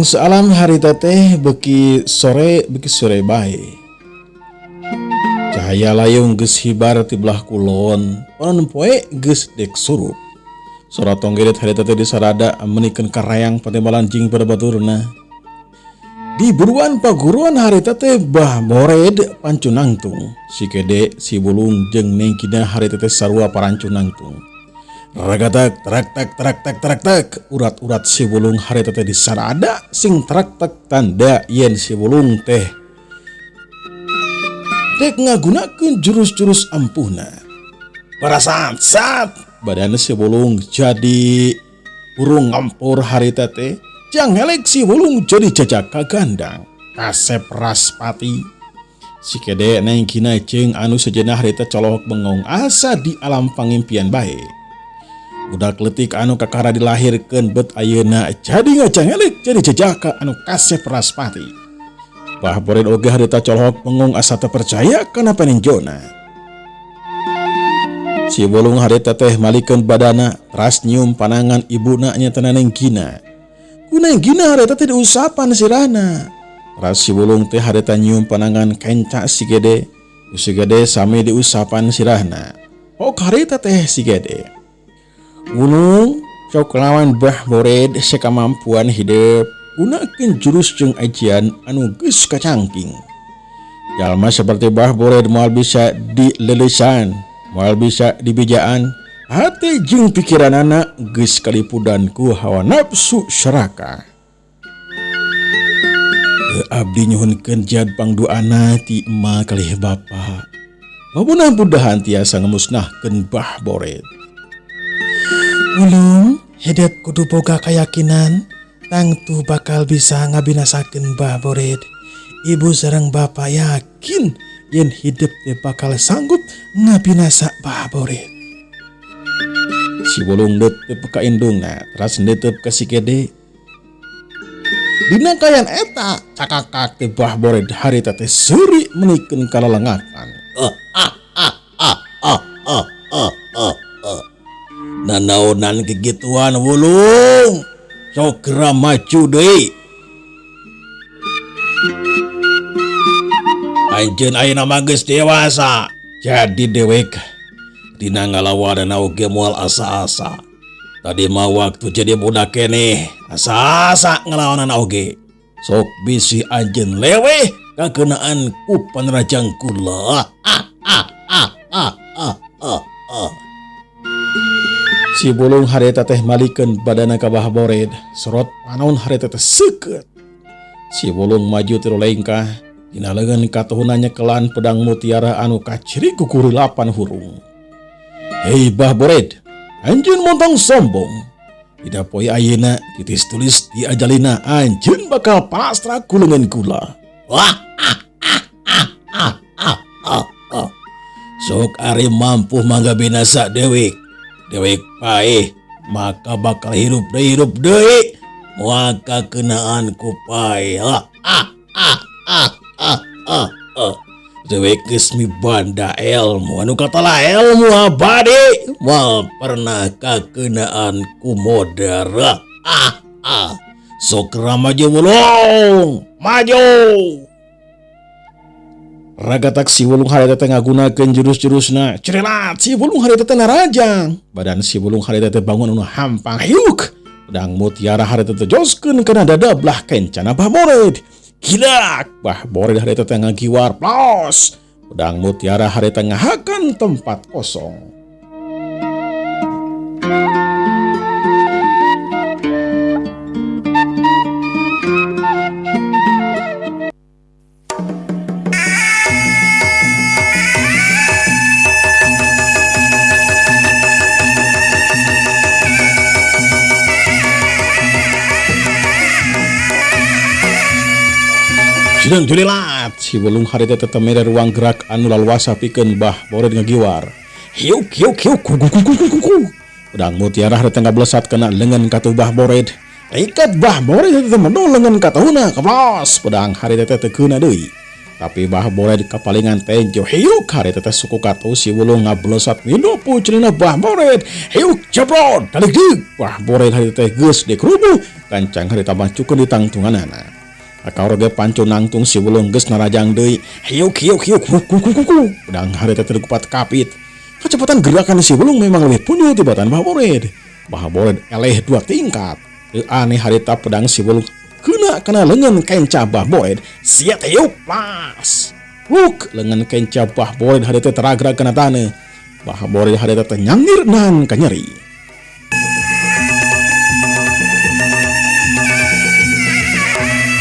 Bangsa alam harita teh beuki sore bae. Cahaya layung geus hibar ti belah kulon, panon poe geus dek surup. Sora tonggedet harita teh disarada menikeun karayang patimbalan jeung pada baturna. Di buruan paguruan harita teh Bah Bored pancunangtung. Si Gede, si Bulung jeung Neng Gina harita teh sarua parancunangtung. Ragatak trak tak trak tak trak tak urat-urat si Bulung harita teh disarada sing trak tak tanda yen si Bulung teh dek ngagunakeun jurus-jurus ampuhna. Parasat sat badan si Bulung jadi burung ngampur harita teh janghelek si Bulung jadi jajaka gandang kasep raspati. Si Gede Neng Gina jeung anu sejenah harita colohok bengong asa di alam pangimpian bae. Budak leutik anu kakara dilahirkeun bet ayeuna jadi ngajanghelek jadi jajaka anu kasep raspati. Bah Bored oge harita colohok bengong asa teu percaya kana paninjona. Si Bulung harita teh malikeun badana teras nyium panangan ibuna nyatana Neng Gina. Ku Neng Gina harita teh diusapan sirahna. Teras si Bulung teh harita nyium panangan kenca si Gede. Ku si Gede sami diusapan sirahna. Pok harita teh si Gede. Bulung sok lawan Bah Bored sakamampuan hidup gunakeun jurus jeung ajian anu geus kacangking. Jalma seperti Bah Bored moal bisa dilelesan, moal bisa dibejaan, hati jeung pikiranana geus kalipudan ku hawa nafsu serakah. Abdi nyuhunkeun jad pangduana ti emak kalih bapa. Mudah-mudahan tiasa ngemusnahkeun Bah Bored. Bulung, hidup kudu boga keyakinan tangtu bakal bisa ngabinasakeun Bah Bored. Ibu sareng bapa yakin yen hidup teh bakal sanggup ngabinasa Bah Bored. Si Bulung neuteup ka indungna, teras neuteup ka si Gede. Dina kayan eta cakakak teh Bah Bored harita teh seuri menikeun kalalengakan. Ah ah ah ah ah ah ah ah ah. Nanaonan kegituan Wulung. Sok geura maju deui. Anjeun ayeuna mah geus dewasa, jadi dewek dina ngalawanana oge moal asa-asa. Tadi mah waktu jadi budak keneh asa-asa ngalawanana oge. Sok bisi anjeun leweh kakenaan ku panrajang kula. Ah ah ah ah ah ah ah. Si Bulung harita teh malikeun badana ka Bah Bored, sorot panon harita teh seukeut. Si Bulung maju tilu lengkah, dina leungeun katuhuna nyekelan pedang mutiara anu kaciri ku kurilapan hurung. Hei Bah Bored, anjeun montong sombong. Dina poe ayeuna titis tulis di ajalina anjeun bakal pasrah ku leungeun kula. Wah ah ah ah ah ah ah ah. Sok ari mampu mangga binasa dewek. Dewek paeh maka bakal hirup deui hirup deui. Moal kakenaan ku paeh. Ah ah ah ah ah ah ah. Dewek geus mibanda ilmu anu katala ilmu abadi moal pernah kakenaan ku modar. Ah ah. Sok maju Wulung, maju. Ragatak si Wulung harita teh ngagunakeun jurus-jurusna. Cerelat si Wulung harita teh narajang. Badan si Wulung harita teh bangun anu hampang hiuk. Pedang mutiara harita teh joskeun kana dada belah kencana Bah Bored. Gilak Bah Bored harita teh ngagiwar plos. Pedang mutiara harita ngahakan tempat kosong. Sidang julilat si Wulung harita tetep mere ruang gerak anu laluasa pikeun Bah Bored ngagiwar. Hiuk hiuk hiuk ku ku ku ku ku ku. Pedang mutiara harita ngablesat kana leungeun katuh Bah Bored. Ikat Bah Bored harita medol leungeun katuhna keplos. Pedang harita teh teu keuna deui. Tapi Bah Bored kapalingan tenjo hiuk harita teh suku katu si Wulung ngablesat minupu celina Bah Bored hiuk jebrot daligdig Bah Bored harita teh geus dikerubuh kancang harita macukeun di tangtunganana. Akaur ge pancu nangtung si Wulung geus narajang deui hiuk hiuk hiuk huk huk huk huk pedang harita teh dikupat kapit. Kecepatan gerakan si Wulung memang lebih punyul tibatan Bah Bored. Bah Bored eleh dua tingkat. Teu aneh harita pedang si Wulung kena kana lengan kenca Bah Bored. Siat hiuk plas. Luk lengan kenca Bah Bored harita teragrag kana taneuh. Bah Bored harita teh nyangir nan kanyeri.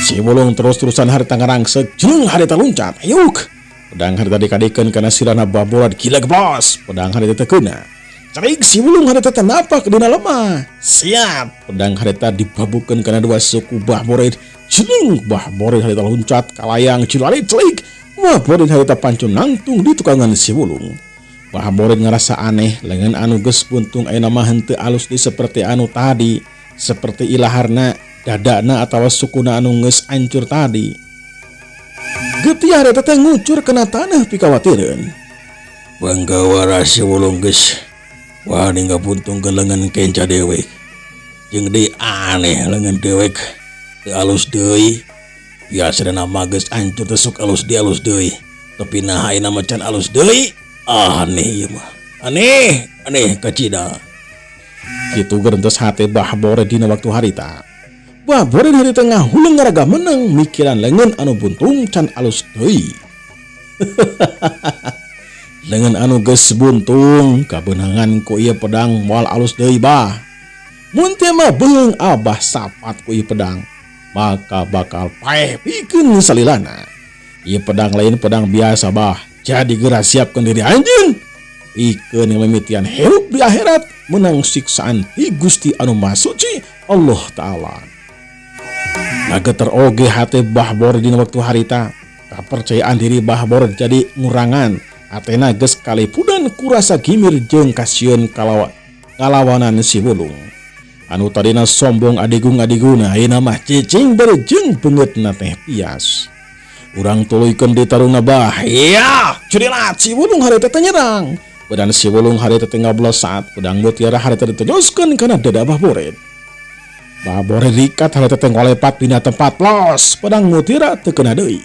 Si Wulung terus-terusan harita ngarangsek jeung harita luncat. Hiuk. Pedang harita dikadikeun kana sirana Bah Bored gila geblos. Pedang harita teh keuna. Cerik si Wulung harita teh napak dina lemah. Siap. Pedang harita dibabukeun kana dua suku Bah Bored. Jelung Bah Bored harita loncat kalayang cilari celik. Bah Bored harita pancun nangtung di tukangan si Wulung. Bah Bored ngerasa aneh lengan anu geus buntung ayeuna mah henteu alus di seperti anu tadi, seperti ilaharna, dadana atawa sukuna anu geus hancur tadi. Getih harita teh ngucur kana tanah pikawatireun. Banggawara si Wulung geus wani ngabuntungkeun lengan kenca dewek. Jeung deui aneh lengan dewek teu alus deui. Biasana mah geus hancur teh sok alus deui alus deui. Tapi naha ayeuna mah can alus deui. Aneh ieu mah. Aneh, aneh kacida. Kitu gerentes hate Bah Bored dina waktu harita. Bah Bored harita ngahuleng ngaraga menang mikiran lengan anu buntung can alus deui. Lengan anu geus buntung kabeunangan ku ieu pedang moal alus deui bah. Mun teu mah beung abah sapat ku ieu pedang, maka bakal paeh pikeun salilana. Ieu pedang lain pedang biasa bah. Jadi geura siapkeun diri anjeun. Pikeun mimitian hirup di akhirat menang siksaan ti Gusti anu Maha Suci Allah Ta'ala. Ngageter oge hate Bah Bored dina waktu harita. Kapercayaan diri Bah Bored jadi ngurangan. Atena geus kalipudan kurasa gimir jeung kasieun kalawanan si Wulung. Anu tadina sombong adigung-adiguna ayeuna mah cicing bari jeung beungeutna teh pias. Urang tuluykeun ditarungna bah. Iya, curilat si Wulung harita teh nyerang. Badan si Wulung harita teh ngablesat, pedang mutiara harita ditojoskeun kana dada Bah Bored. Bah Bored rikat harita teh ngolepat pindah tempat los, pedang mutiara teu kena deui.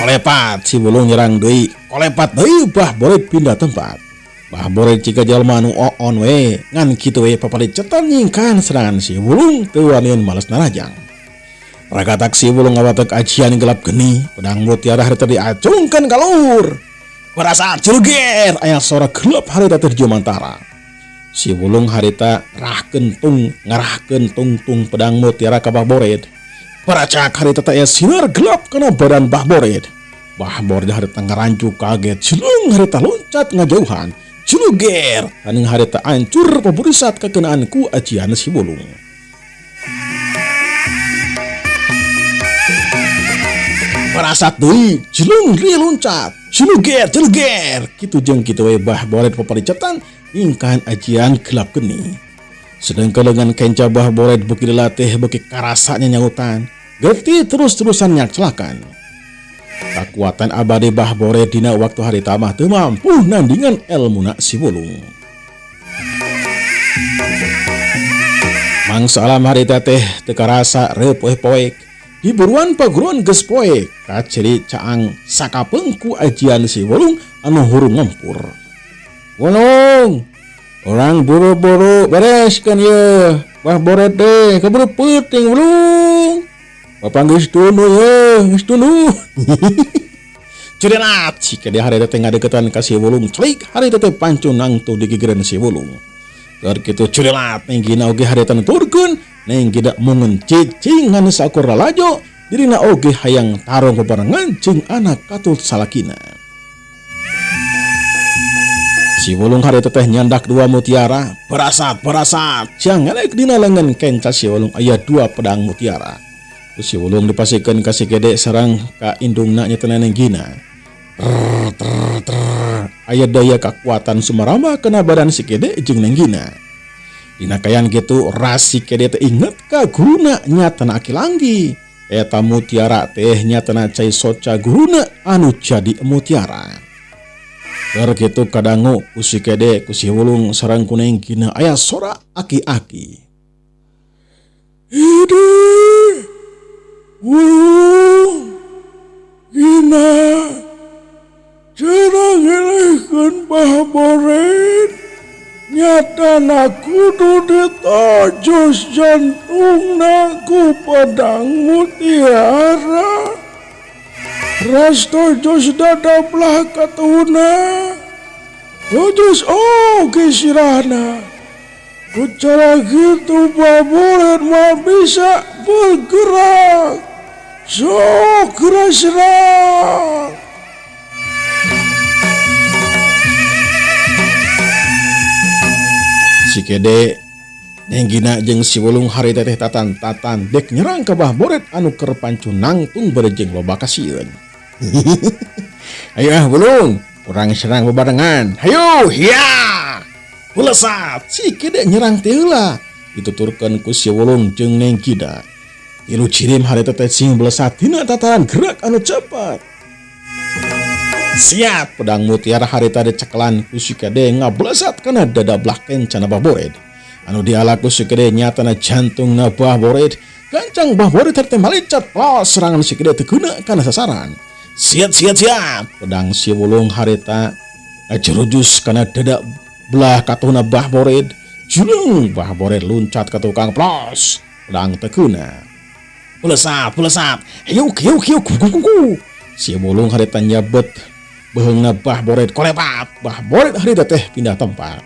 Kolepat si Wulung nyerang deui, kolepat deui Bah Bored pindah tempat. Bah Bored ciga jalma anu oon we, ngan kitu we papalicetan nyingkan serangan si Wulung teu wanian males narajang. Ragatak si Wulung ngawatek ajian gelap geni, pedang mutiara harita diacungkeun ka luhur. Berasa jeluger aya sora gelap harita terjumantara. Si Wulung harita ngarahkeun tung, ngarahkeun tungtung pedang mutiara ka Bah Bored. Baracak harita teh aya sinar gelap kana badan Bah Bored. Bah Bored harita ngarancu kaget, jelung harita loncat ngajauhan. Jeluger, aning harita hancur paburisat kakenaan ku ajian si Wulung. Parasat deui, jelung deui loncat, jeluger, jeluger. Kitu jeung kitu we Bah Bored paparicetan nyingkahan ajian gelap geni. Sedangkan dengan kenca Bah Bored beuki dilatih beuki karasa nyanyautan, getih terus-terusan nyaclakan. Kakuatan abadi Bah Bored dina waktu harita mah teu mampu nandingan elmuna si Wulung. Mangsa alam harita teh teu karasa reupoeh-poek. Di buruan paguruan geus poek, kaciri caang sakapeung ku ajian si Wulung anu hurung ngempur. Wulung, orang buru-buru bereskeun ieu. Bah Bored teh keburu peuting Wulung. Bapak geus tunduh ye, geus tunduh. Curilat, jika dia harita teh ngadeukeutan ka si Wulung, celik harita teh pancun nangtung di gigireun si Wulung. Keur kitu curilat, Neng Gina oge harita nuturkeun, Neng Gina mungun cicing ngan saukur lalajo, dirina oge hayang tarung bebarengan jeung anak katut salakina. Si Wulung harita teh nyandak dua mutiara, berasat berasat, jangan dina lengan kenca si Wulung aya dua pedang mutiara. Si Wulung dipasikeun ka si Gede sareng ka indungna nya teh Neng Gina. Trrr, trrr, trrr. Aya daya kakuatan sumaramba kana badan si Kede jeung Neng Gina. Dina kaayaan kitu ras si Kede teh inget ka guruna nyatana Aki Langgi. Eta mutiara teh nyatana cai soca guruna anu jadi mutiara. Keur kitu kadangu ku si Kede ku si Wulung sareng ku Neng Gina aya sora aki-aki. Ide Wulung Gina cara ngelehkeun Bah Bored nyatana kudu ditojos jantungna ku pedang mutiara. Ras tojos dada belah katuhna, tojos oge sirahna. Ku cara kitu Bah Bored mah bisa bergerak. Sok geura serang. Si Kede Neng Gina jeung si Wulung harita teh tatan-tatan dek nyerang ka Bah Bored anu keur pancu nangtung bari jeung loba kasieun. Ayo ah Wulung, urang serang bebarengan. Hayu hiya. Melesat si Kede nyerang teh heula dituturkeun ku si Wulung jeung Neng Gina. Tilu cirim harita teh sing melesat dina tataran gerak anu cepat. Siap pedang mutiara harita dicekelan ku si Kede ngablesat kana dada belah kencana Bah Bored. Anu diala ku si Kede nyatana jantungna Bah Bored. Gancang Bah Bored teh malicat plos serangan si Kede teu keuna kana sasaran. Siap siap siap pedang si Wulung harita ngajerujus kana dada belah katuhna Bah Bored. Julung Bah Bored luncat ka tukang plos pedang teu keuna. Melesat melesat hiuk hiuk hiuk ku ku ku. Si Wulung harita nyabet beheungna Bah Bored kolepat. Bah Bored harita teh pindah tempat.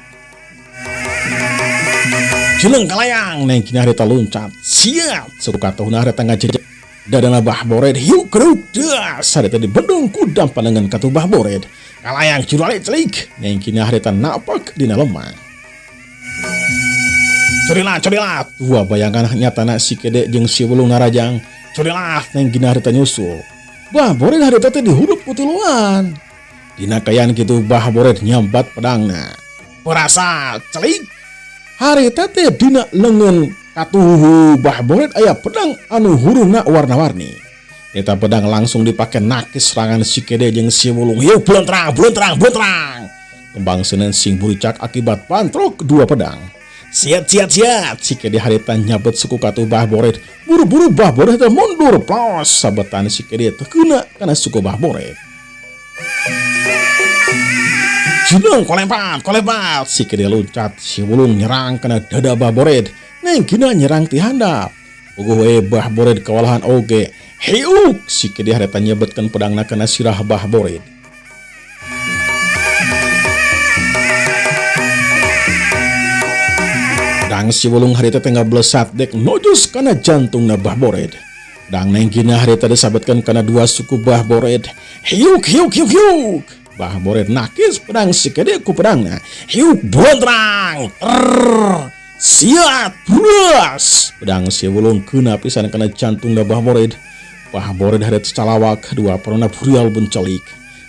Jeleng kalayang Neng Gina harita loncat. Siap suku katuhna harita ngajejek dadana Bah Bored hiuk keruk das harita dibendung ku dampan lengan katuh Bah Bored. Kalayang curalik celik Neng Gina harita napak dina lemah. Curilat curilat dua bayangan nyatana si Kede jeung si Wulung narajang. Curilat Neng Gina harita nyusul. Bah Bored harita teh dihurup ku tiluan. Dina kaayaan kitu Bah Bored nyambat pedangna. Perasa celik harita teh dina leungeun katuhu Bah Bored aya pedang anu hurufna warna-warni. Eta pedang langsung dipake nakis serangan si Kede jeung si Wulung. Hiu blontrang blontrang blontrang. Kembang seuneun sing buricak akibat pantrok dua pedang. Siat siat siat si Kede harita nyabet suku katuh Bah Bored. Buru-buru Bah Bored teh mundur plos sabetan si Kede teu keuna kana suku Bah Bored. Jeneng kolempat kolempat si Kede loncat si Wulung nyerang kana dada Bah Bored. Neng Gina nyerang ti handap. Puguh we Bah Bored kawalahan oge. Hiuk si Kede harita nyebetkeun pedangna kana sirah Bah Bored. Pedang si Wulung harita teh ngablesat dek nojus kana jantungna Bah Bored. Pedang Neng Gina harita disabetkeun kana dua suku Bah Bored. Hiuk hiuk hiuk hiuk. Bah Bored nakis pedang si Kede ku pedangna. Hiuk bontrang. Trrr. Siat bras. Pedang si Wulung keuna pisan kana jantungna Bah Bored. Bah Bored harita calawak dua parona burial bencelik.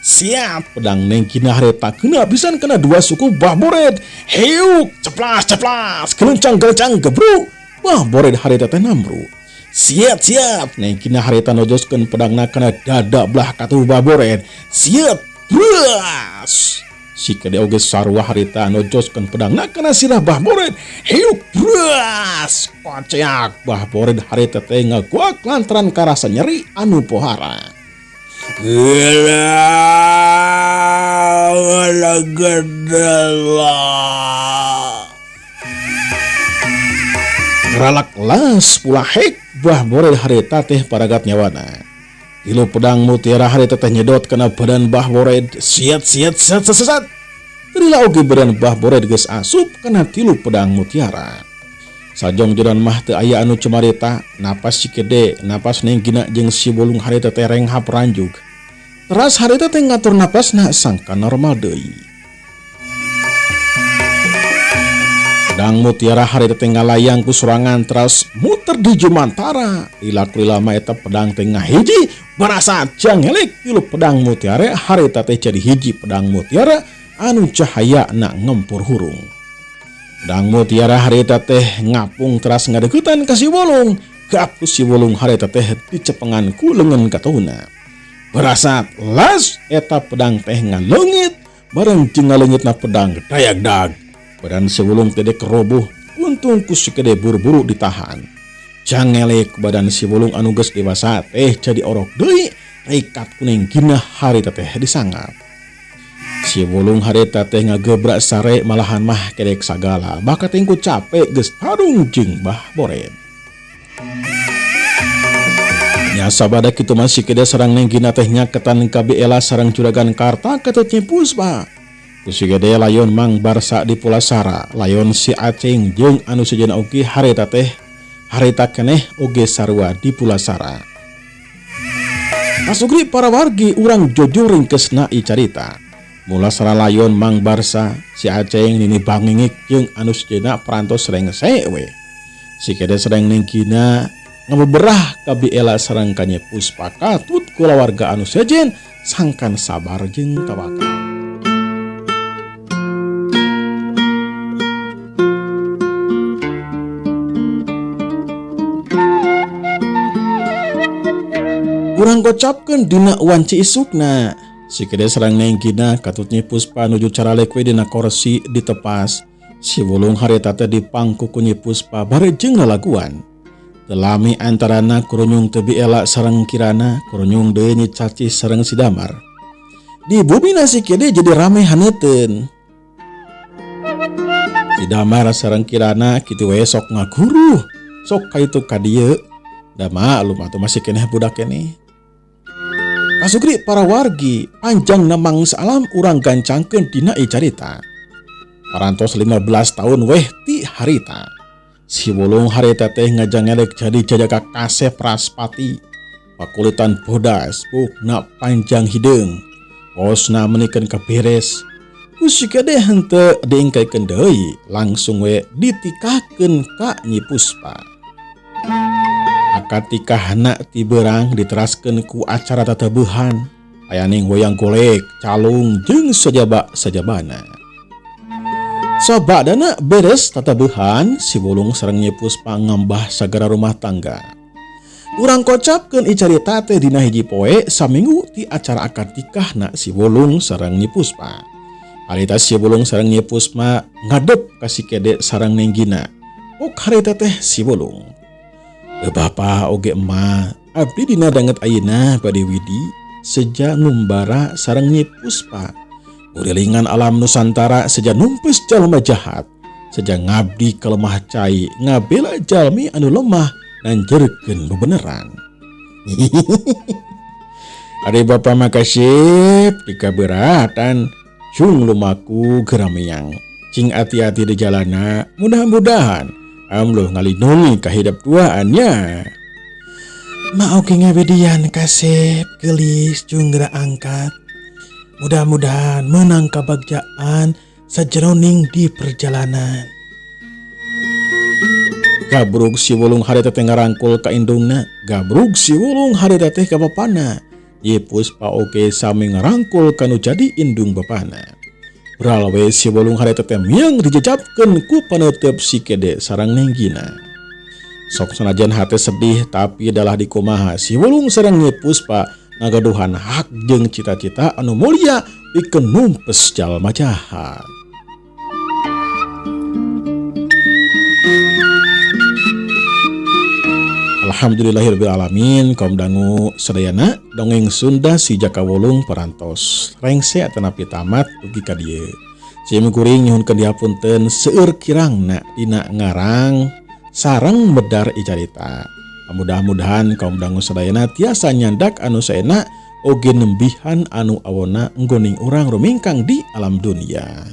Siap pedang Neng Gina harita keuna pisan kana dua suku Bah Bored. Hiuk ceplas ceplas gelencang gelencang gebru. Bah Bored harita teh namru. Siap siap Neng Gina harita nojoskeun pedangna kana dada belah katuh Bah Bored. Siap bras. Si Kede oge sarua harita nojoskeun pedangna kana sirah Bah Bored. Hiuk bras. Koceak Bah Bored harita teh ngaguak lantaran karasa nyeri anu pohara. Ralak las pulahek Bah Bored harita teh paragat nyawana. Tilu pedang mutiara harita teh nyedot kana badan Bah Bored. Siat siat siat siat siat. Terila oge badan Bah Bored geus asup kana tilu pedang mutiara. Sajong jodan mah teu aya anu cumarita, napas si Kede, napas Neng Gina jeung si Wulung harita teh renghap ranjug. Teras harita teh ngatur napasna sangka normal deui. Pedang mutiara harita teh ngalayang ku sorangan teras muter di jumantara. Lila lama eta pedang teh ngahiji, barasa janghelek tilu pedang mutiara harita teh jadi hiji pedang mutiara anu cahayana ngempur hurung. Pedang mutiara harita teh ngapung teras ngadeukeutan ka si Wulung. Gap ku si Wulung harita teh dicepengan ku leungeun katuhna. Berasat las eta pedang teh ngaleungit bareng jeung ngaleungitna pedang dayag-dag. Badan si Wulung teh dek roboh, untung ku si Kede buru-buru ditahan. Jangelek badan si Wulung anu geus dewasa teh jadi orok deui, reikat kuning gina harita teh disangap. Si Wulung harita teh ngagebrak sare malahan mah kedek sagala, bakat ku capek geus tarung jeung Bah Bored. Nya sabada kitu mah si Kede sareng Neng Gina teh nyaketan ka Bi Ela sareng Juragan Karta katut Nyi Puspa. Ku si Gede layon Mang Barsa di Pulasara, layon si Aceng jeung anu sejenna oge harita teh harita keneh oge sarua di Pulasara. Pasugri para wargi urang jojoring kesna carita. Mulasara layon Mang Barsa, si Aceng nini bangingik jeung anu sejenna parantos rengse we. Si Kede sareng Neng Gina ngabeberah ka Bi Ela sareng ka Nyi Puspa katut kulawarga anu sejen sangkan sabar jeung tawakal. Urang gocapkeun dina wanci isukna. Si Kede sareng Neng Gina katut Nyi Puspa nuju caralek we dina korsi ditepas. Si Wulung harita teh dipangku ku Nyi Puspa bari jeung lalaguan. Telami antarana kurunyung teu Bi Ela sareng Kirana, kurunyung deui Nyi Caci sareng si Damar. Di bumina si Kede jadi rame haneuteun. Si Damar sareng Kirana kitu we sok ngaguruh, sok kaitu ka dieu. Da maklum atuh masih keneh budak keneh. Pasugri para wargi panjang namang salam urang gancangkeun dina ieu carita. Parantos 15 tahun weh ti harita. Si Wulung harita teh ngajangelek jadi jajaka kasep raspati. Pakulitan bodas, pukna panjang hideung. Kosna menikeun kaberes. Ku si Kede henteu diingkeun deui, langsung we ditikahkeun ka Nyi Puspa. Akad tikahna ti beurang diteraskeun ku acara tatabuhan. Ayaning wayang golek, calung jeung sajaba-sajabana. Sabadana beres tatabuhan, si Wulung sareng Nyi Puspa ngambah sagara rumah tangga. Urang kocapkeun icarita teh dina hiji poe saminggu ti acara akad tikahna si Wulung sareng Nyi Puspa. Harita si Wulung sareng Nyi Puspa ngadep ka si Kede sareng Neng Gina. Ok harita teh si Wulung. Bapa oge emak, abdi dina danget ayeuna bade widi seja ngumbara sareng Nyi Puspa. Ngurilingan alam Nusantara seja numpes jalma jahat, seja ngabdi ka lemah cai, ngabela jalmi anu lemah nanjerkeun bebeneran. Ari bapa makasih dikaberatan cung lumaku geramiang. Cing hati-hati di jalana, mudah-mudahan amloh ngalindungi kahidap duaannya. Ma oge ngabedian kasep geulis jeung geura angkat. Mudah-mudahan menang kabagjaan sajeroning di perjalanan. Gabrug si Wulung harita teh ngarangkul ka indungna, gabrug si Wulung harita teh ka bapana. Nyi Puspa oge sami ngarangkul kanu jadi indung bapana. Bralwe si Wulung harita teh miang dijejapkeun ku paneuteub si Kede sareng Neng Gina. Sok sanajan hate sedih tapi dalah dikumaha si Wulung sareng Nyi Puspa ngagaduhan hak jeung cita-cita anu mulia pikeun numpes jalma jahat. Alhamdulillahirabbil alamin, kaum dangu sadayana dongeng Sunda si Jaka Wulung parantos rengse atanapi tamat dugi ka dieu. Sim kuring nyuhunkeun dihapunten seueur kirangna dina ngarang sareng medar icarita. Mudah-mudahan kaum dangu sadayana tiasa nyandak anu saena oge nembihan anu awona nggoning urang rumingkang di alam dunia.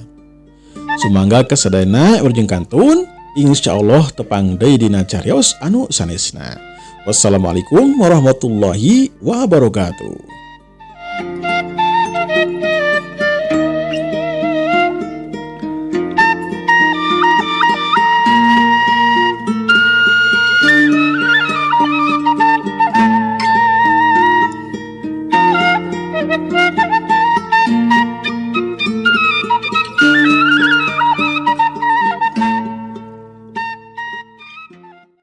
Sumangga kasadayana urjeng kantun, insyaallah tepang deui dina carios anu sanesna. Wassalamualaikum warahmatullahi wabarakatuh.